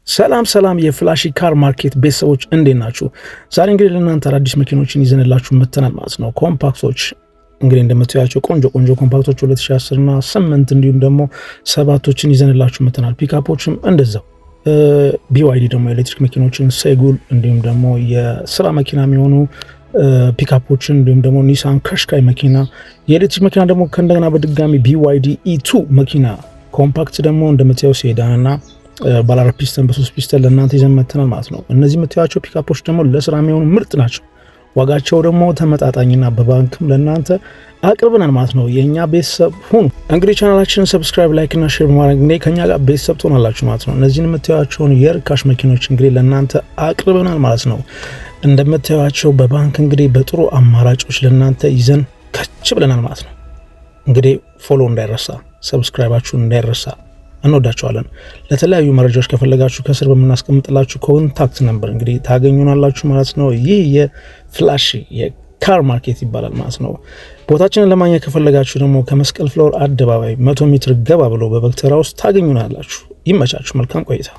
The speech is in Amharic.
ሰላም ሰላም የፍላሺ Car Market ቤተሰቦች፣ እንዴት ናችሁ? ዛሬ እንግዲህ ለእናንተ አዳዲስ መኪኖችን ይዘንላችሁ መጥተናል ማለት ነው። Compact ኦች እንግዲህ እንደምታያቸው ቆንጆ ቆንጆ compact ኦች 2010 እና 8 እንዲሁም ደግሞ ሰባቶችን ይዘንላችሁ መጥተናል። ፒካፖችም እንደዛው፣ BYD ደግሞ የኤሌክትሪክ መኪኖችን፣ Seagull እንዲሁም ደግሞ የስራ መኪና የሚሆኑ ፒካፖችን እንዲሁም ደግሞ Nissan Qashqai መኪና፣ የኤሌክትሪክ መኪና ደግሞ ከእንደገና በድጋሚ BYD E2 መኪና፣ compact ደግሞ እንደምታየው sedan እና ባለ አራት ፒስተን፣ በሶስት ፒስተን ለእናንተ ይዘን መጥተናል ማለት ነው። እነዚህ የምታዩቸው ፒካፖች ደግሞ ለስራ የሚሆኑ ምርጥ ናቸው። ዋጋቸው ደግሞ ተመጣጣኝና በባንክም ለእናንተ አቅርበናል ማለት ነው። የእኛ ቤተሰብ ሁኑ። እንግዲህ ቻናላችንን subscribe፣ like እና share በማድረግ እንግዲህ ከኛ ጋር ቤተሰብ ትሆናላችሁ ማለት ነው። እነዚህን የምታዩቸውን የርካሽ መኪኖች እንግዲህ ለእናንተ አቅርበናል ማለት ነው። እንደምታዩቸው በባንክ እንግዲህ በጥሩ አማራጮች ለእናንተ ይዘን ከች ብለናል ማለት ነው። እንግዲህ follow እንዳይረሳ፣ subscribe ኣችሁ እንዳይረሳ። እንወዳችኋለን። ለተለያዩ መረጃዎች ከፈለጋችሁ ከስር በምናስቀምጥላችሁ contact number እንግዲህ ታገኙናላችሁ ማለት ነው። ይህ የፍላሽ የ Car Market ይባላል ማለት ነው። ቦታችንን ለማግኘት ከፈለጋችሁ ደግሞ ከመስቀል ፍላወር አደባባይ 100 ሜትር ገባ ብሎ በበግተራ ውስጥ ታገኙናላችሁ። ይመቻችሁ። መልካም ቆይታ።